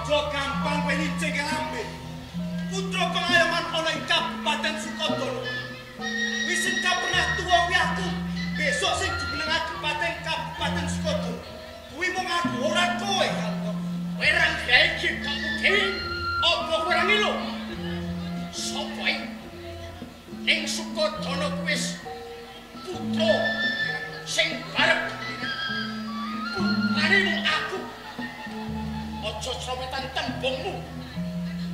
Aja gampang kowe nyincing lambe. Putra pengayoman ana ing Kabupaten Sukodono. Wis sing pernah tuwa kuwi aku. Besok sing jumeneng Adipaten Kabupaten Sukodono. Kuwi mung aku ora kowe. Kowe ra gawe gitokmu dhewe. Apa kowe ora ngilu? Sopo iki? Ing Sukodono kuwi wis putra sing barep putrane mung aku. Aja srowetan tembungmu.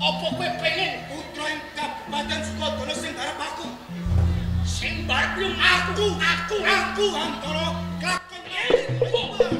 Apa kowe pengen putra ing Kabupaten Sukodono sing barep aku? Sing barep yo aku, aku Antara kelakon.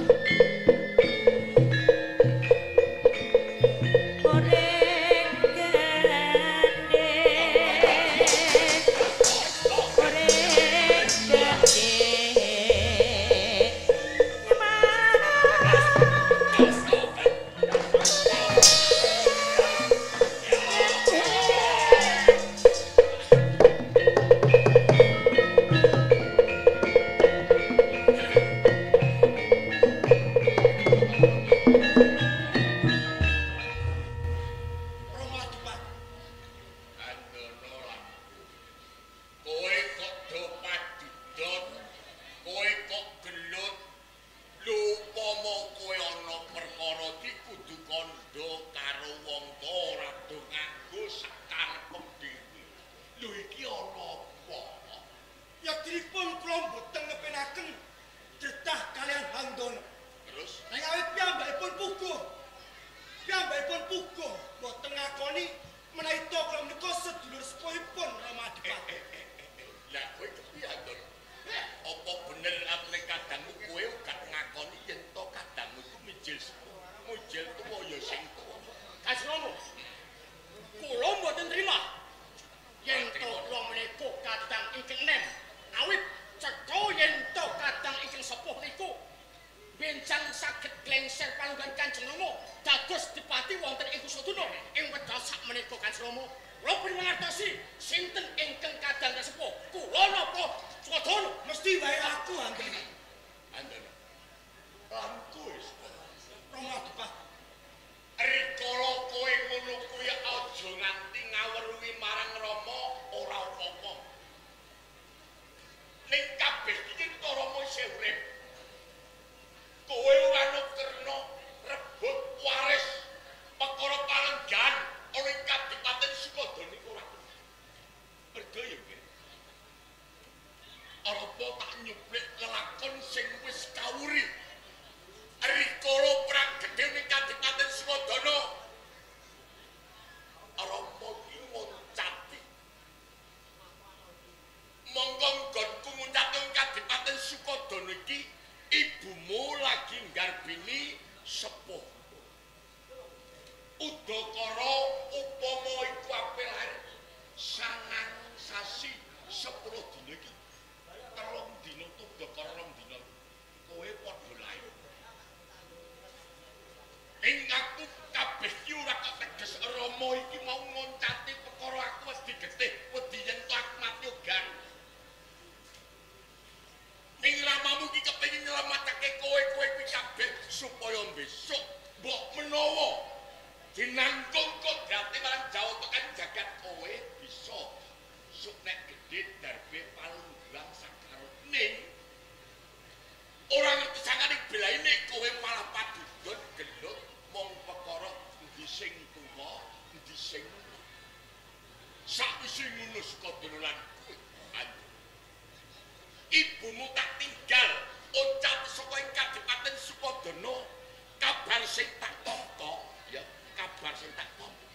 Ibumu tak tinggal oncat saka ing Kadipaten Sukodono, kabar sing tak tampa ya, kabar sing tak tampa.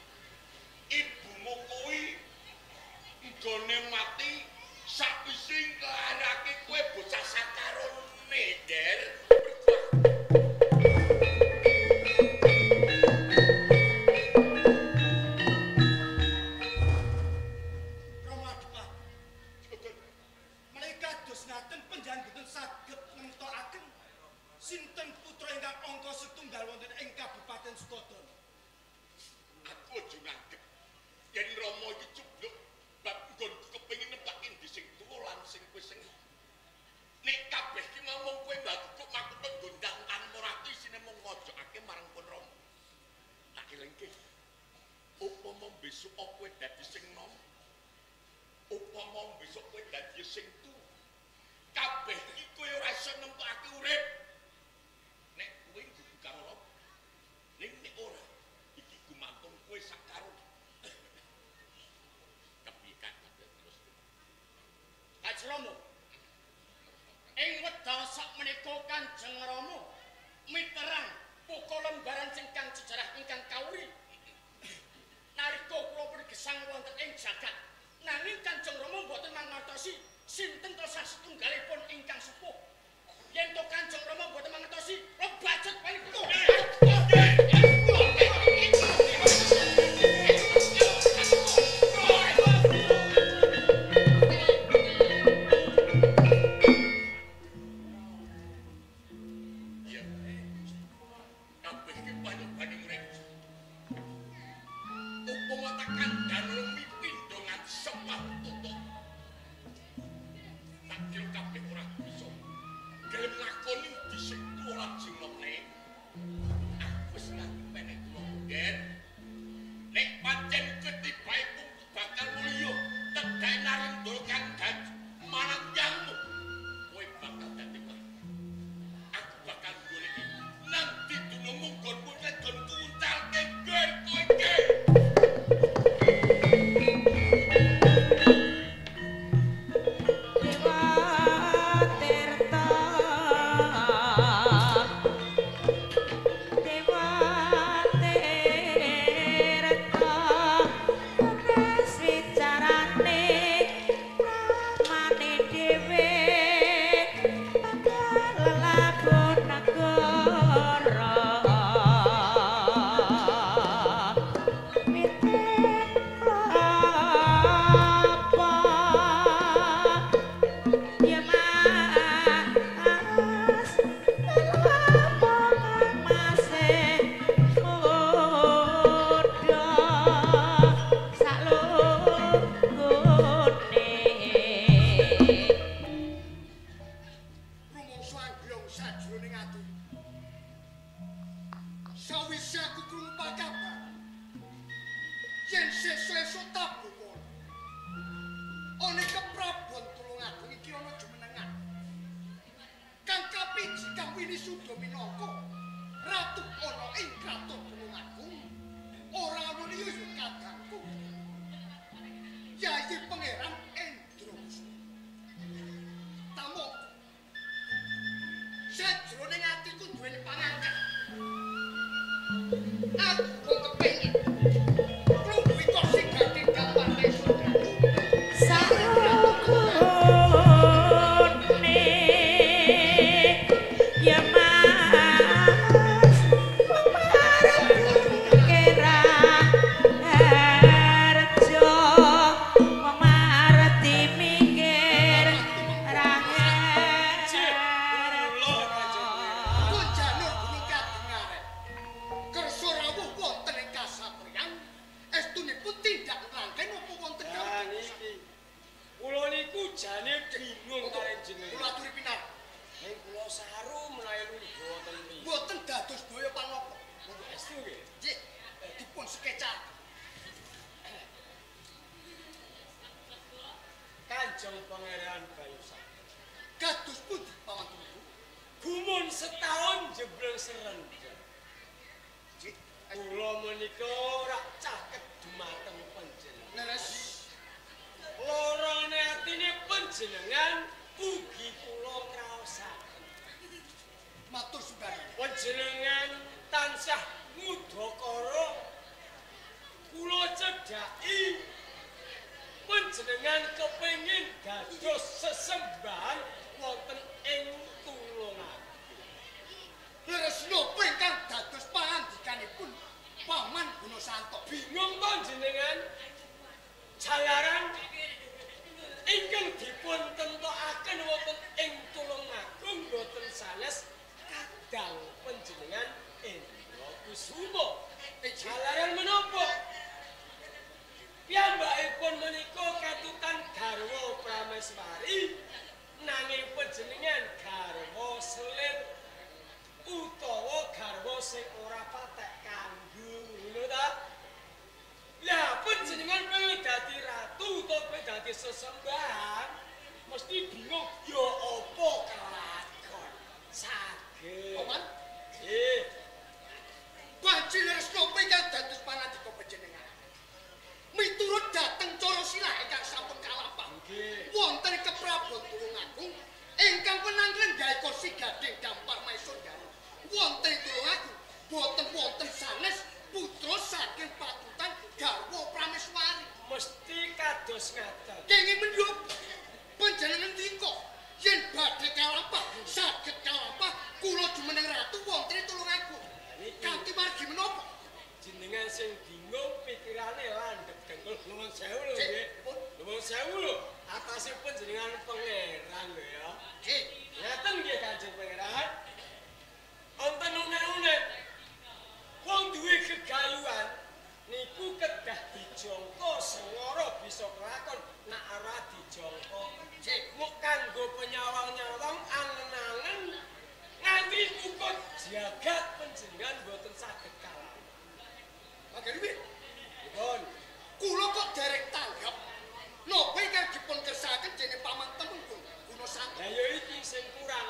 Ibumu kuwi nggone mati sakwise nglarake kowe bocah sakarone, Der. Sinten putra ingkang angka setunggal wonten ing Kabupaten Sukodono? Aku aja nganggep yen Rama iki cubluk bab nggonku kepengin nepake endi sing tuwa lan sing kowe sing. Nek kabeh ki mau mung kowe mbagukuk makutut gondang tanpa ratu isine mung ngojokake marang pun Rama. Tak elingke besok kowe dadi sing nom, upama besok kowe dadi sing tuwa, kabeh iki kowe ora iso nentokake urip. Nek kowe gugu karo Rama, ning nek ora iki gumantung kowe sak karo. Kepiye kabeh terus. Kanjeng Rama, ing wedal sakmenika Kanjeng Rama miterang buka lembaran ingkang sejarah ingkang kawuri. Nalika kula pun gesang wonten ing jagat, nanging Kanjeng Rama mboten mangertosi sinten to satunggalipun ingkang sepuh. Yen to Kanjeng Rama mboten mangertosi, lebacut paniku. Utawa garwa sing ora patek kanggo, ngono ta? Lah. ratu utawa kowe dadi sesembahan mesti bingung ya apa kelakon. Saged. Paman? Nggih. Panci leres napa ingkang dados panandika panjenengan? Miturut dhateng cara silah ingkang sampun kalampah. Nggih. Wonten keprabon Tulungagung ingkang wenang lenggah kursi gading dampar Maisundari. Wonten Tulungagung boten wonten sanes putra saking patutan garwa Prameswari. Mesti kados ngaten. Kenging mendhup panjenengan ndika yen badhe kalampah saged kalampah kula jumeneng ratu wonten Tulungagung. Kanthi margi menapa? Jenengan sing bingung pikirane landhep dengkul. Nuwun sewu lho nggih. Nuwun sewu lho. Atase panjenengan pangeran lho ya. Nggih. Ngaten nggih Kanjeng Pangeran. Wonten une-une wong duwe gegayuhan niku kedah dijangka sengara bisa kelakon nek ora dijangka. Nggih. Mung kanggo penyawang-nyawang angen-angen nganti kukut jagat panjenengan mboten saged kalah. Mangga Pun. Kula kok dereng tanggap. Napa ingkang dipun kersakaken dening Paman Temenggung Gunasanta? Lah ya iki sing kurang.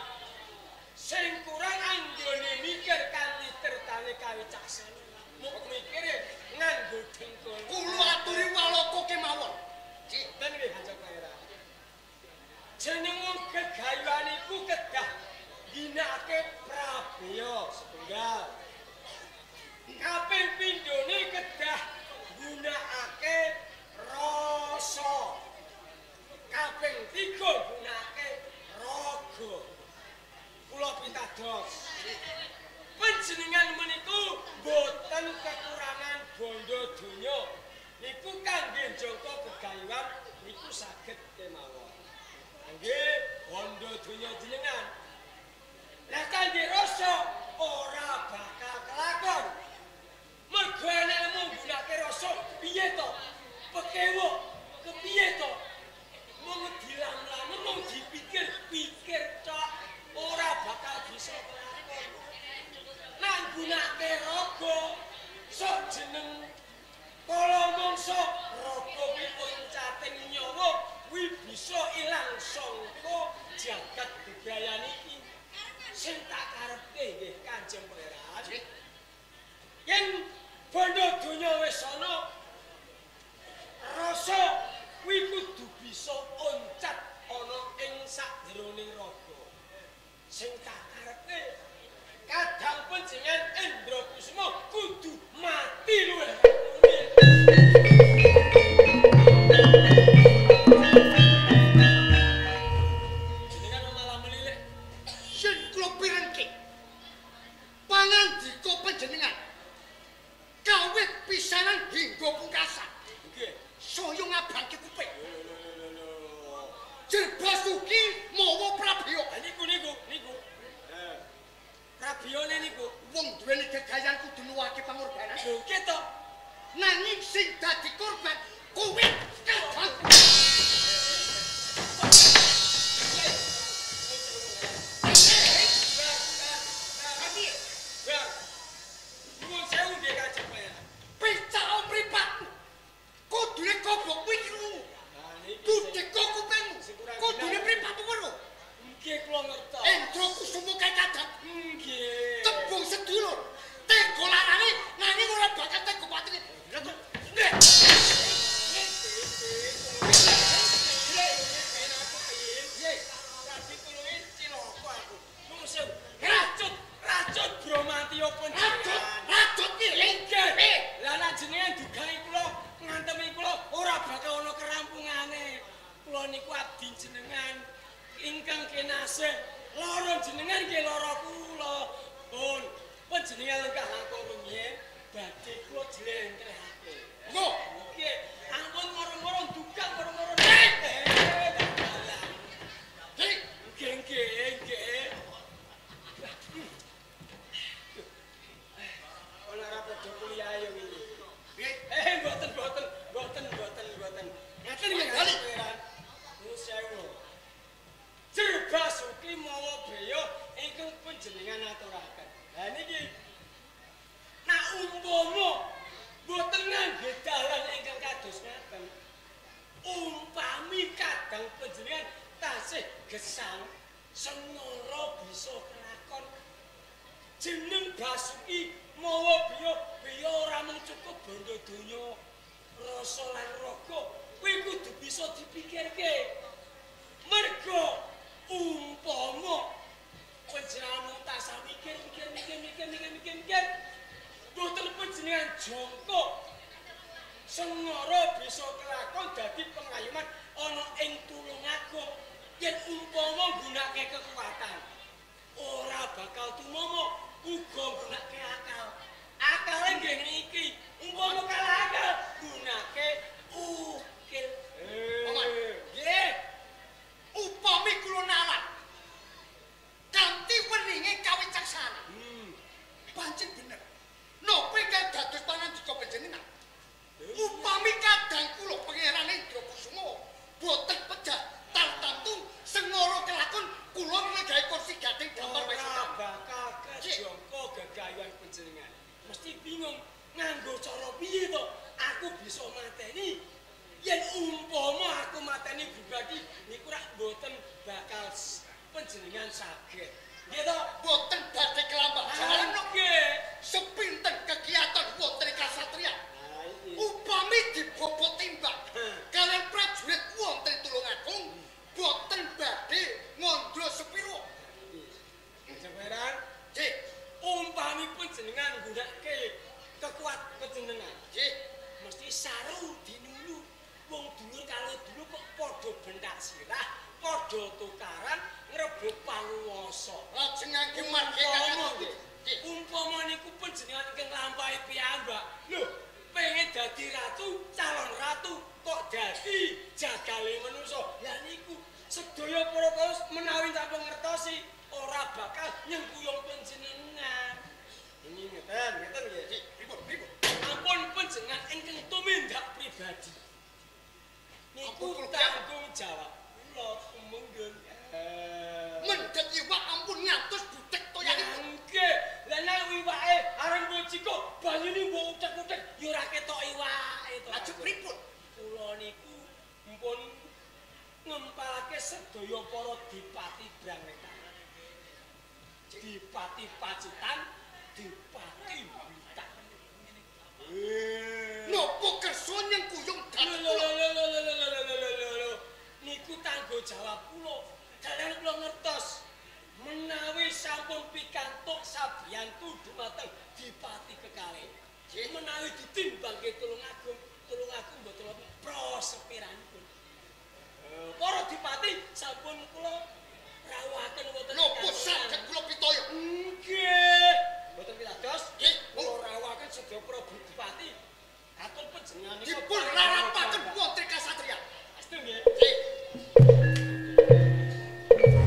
Sing kurang anggone mikir kanthi tertane kawicaksanan. Mung mikire nganggo dengkul. Kula aturi walaka kemawon. Nggih, ten nggih Kanjeng Pangeran. Jeneng wong gegayuhan iku kedah ginakake prabeya setunggal. Kaping pindhone kedah gunakake rasa. Kaping tiga gunakake raga. Kula pitados. Panjenengan meniku boten kekurangan bondo donya. Niku kangge njangka gegayuhan niku saged kemawon. Kangge bondo donya jenengan. Lah kangge rasa ora bakal kelakon. Mergo enekmu nggunakake rasa piye to? Pekewuh kepiye to? Mung dilam-lamun mung dipikir-pikir tok ora bakal bisa kelakon. Nek nggunakake raga sok jeneng kala mangsa raga kuwi oncating nyawa kuwi bisa ilang sangka jagat bebrayan iki. Sing tak karepke nggih Kanjeng Pangeran. Yen bondo donya wis ana rasa kuwi kudu bisa oncat ana ing sakjeroning raga. Sing tak karepke kadang panjenengan Indra Kusuma kudu mati luwih. Jenengan malah melilik. Yen kula pirengke pangandika panjenengan kawit pisanan hingga pungkasan. Nggih. Saya ngabangke kuping. Jerbasuki mawa prabeya. Ha niku niku niku. Prabeyane niku wong duweni gegayan kudu nuwake pangorbanan. Lho nggih to. Nanging sing dadi korban kowe kadang. Nuwun sewu nggih Kanjeng Pangeran. Pecah mripatmu. Kudune kobok kuwi krungu. Lah niki Budheka kupingmu. Kudune mripatmu weruh. Nggih kula ngertos. Endra Kusuma kae kadang Nggih. tembung sedulur. Tega larane nanging ora bakal tega patine. Nggih. Racut Bromantya Racut, racut piye? Nggih. Lah nek jenengan dugahe kula ngantemi kula ora bakal ana kerampungane. Kula niku abdi jenengan ingkang kinasih. Lara jenengan nggih lara kula. Pun panjenengan lenggah langkung rumiyin badhe kula jlentrehake. Nggo. Nggih, ampun moro-moro dugang moro-moro. Nggih. Nggih, nggih, nggih. Ora ora padha kuliah ya wingi. Nggih. Mboten mboten mboten mboten mboten. Ngaten nggih Kali. Pangeran. Nuwun sewu. Jerbasuki mawa beya ingkang panjenengan aturaken. Lah niki nek umpama mboten ngangge dalan ingkang kados ngaten, taksih gesang Sengara bisa kelakon. Jeneng Basuki mawa biya ora mung cukup bondo donya, rasa lan raga kuwi kudu bisa dipikirke. Merga umpama panjenengan mung tansah mikir mboten panjenengan jangka Sengara bisa kelakon dadi pengayoman ana ing Tulungagung. Yen umpama nggunakake kekuatan ora bakal tumama, uga nggunakake akal. Akale nggih ngene iki, umpama kalah akal gunake ukil. Paman, nggih. Upami kula nalar kanthi weninge kawicaksanan. Pancen bener. Napa ingkang dados panandika panjenengan? Upami kadang kula Pangeran Indra Kusuma boten pejah tartamtu Sengara kelakon kula nglegahi kursi gading damar Ora bakal kejangka gegayuhan panjenengan. Mesti bingung nganggo cara piye to aku bisa mateni. Yen umpama aku mateni pribadi niku rak mboten bakal panjenengan saged. Nggih to? Boten badhe kelampahan. Nggih. Sepinten kegiatan wonten kasatriyan. Upami dibobot timbang kalian prajurit wonten Tulungagung boten badhe ngondro sepiro. Pangeran, nggih. Umpami panjenengan nggunakake kekuatan panjenengan, nggih, mesti saru dinulu. Wong dulur karo dulur kok padha bentak sirah, padha tukaran ngrebut panguwasa. Lajeng ngangge margi kakang. Umpama niku panjenengan ingkang nglampahi piyambak. Lho, pengen dadi ratu, calon ratu kok dadi jagale manungsa. Lah niku sedaya para paus menawi tak ngertosi ora bakal nyengkuyung panjenengan. Ini ngeten, ngeten nggih. Pripun, pripun? Ampun panjenengan ingkang tumindak pribadi. Niku tanggung jawab kula tumenggung. Mendhet iwak ampun ngantos butek toyanipun. Nggih, lah nek iwake areng mbok banyune mbok utek-utek ya ora ketok iwake to. Lajeng pripun? Kula niku mpun ngempalake sedaya para dipati Brangwetan. Dipati Pacitan, Dipati Blitar. Napa kersa nyengkuyung dhateng kula? Lho. Niku tanggung jawab kula. Dalan kula ngertos menawi sampun pikantuk sabiyantu dumateng Dipati kekalih. Menawi ditimbangke Tulungagung, Tulungagung mboten wonten prosepiranipun. Para dipati sampun kula rawuhaken wonten. Napa saged kula pitaya? Nggih. Mboten pitados. Nggih, kula rawuhaken sedaya para dipati. Atur panjenengan niku dipun rarapaken wonten kasatriyan. Astu nggih. Nggih.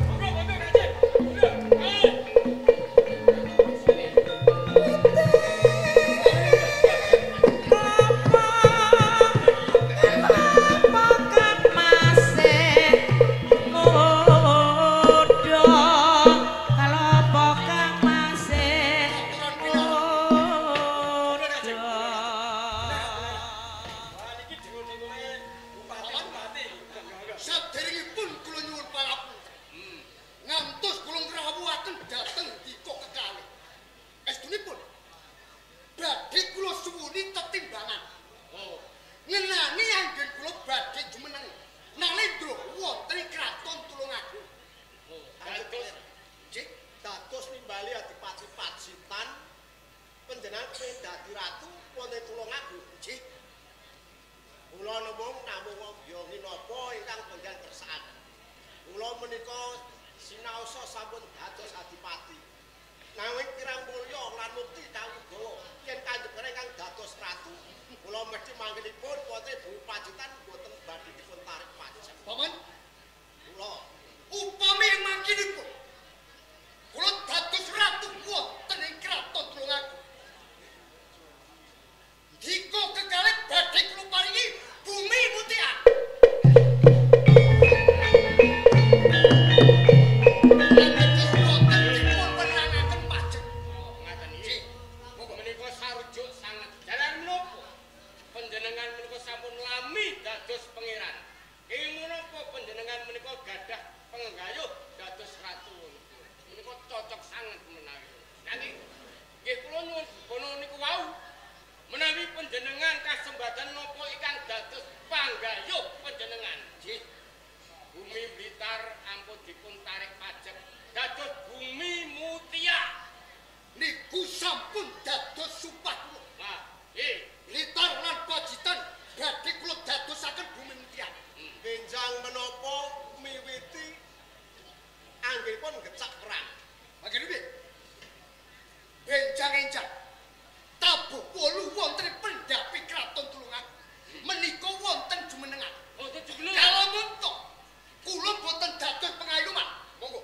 Monggo, monggo Kanjeng. Monggo. Saderengipun kula nyuwun pangapunten. Ngantos kula ngrawuhaken dhateng dika kekalih. Estunipun badhe kula suwuni tetimbangan. Oh. Ngenani anggen kula badhe jumeneng nalendra wonten ing kraton Tulungagung. Oh, dados nggih, dados nimbali Adipati Pacitan panjenengan kepengin dadi ratu wonten Tulungagung. Nggih. Kula namung ngombyongi napa ingkang panjenengan kersakaken. Kula menika sinaosa sampun dados adipati. Nanging kirang mulya lan mukti kawibawa yen kanjenengan ingkang dados ratu, kula mesti manggenipun wonten Bumi Pacitan boten badhe dipun tarik pajak. Paman, kula upami mangkinipun kula dados ratu wonten ing kraton Tulungagung. Dika kekalih badhe kula paringi bumi mutihan. Lan wonten dipun wenangaken pajek. Ngaten iki. Menika Panjenengan kasembadan napa ingkang dados panggayuh panjenengan? Nggih. Bumi Blitar ampun dipun tarik pajek dados bumi mutia. Niku sampun dados sumpah kula. Nah, nggih. Blitar lan Pacitan badhe kula dadosaken bumi mutia. Benjang menapa miwiti anggenipun gecak perang. Mangkene piye? Benjang-enjang tabuh wolu wonten pendhapi kraton Tulungagung. Menika wonten jumenengan. Wonten jumenengan. Kalau mentok kula boten dados pengayuman. Monggo.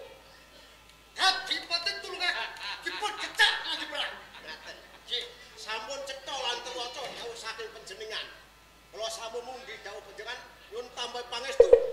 Kadipaten Tulungagung dipun gecak ngangge perang. Ngaten. Nggih. Sampun cetha lan tuwaca dawuh saking panjenengan. Kula sampun munggi dawuh panjenengan nyuwun tambahi pangestu.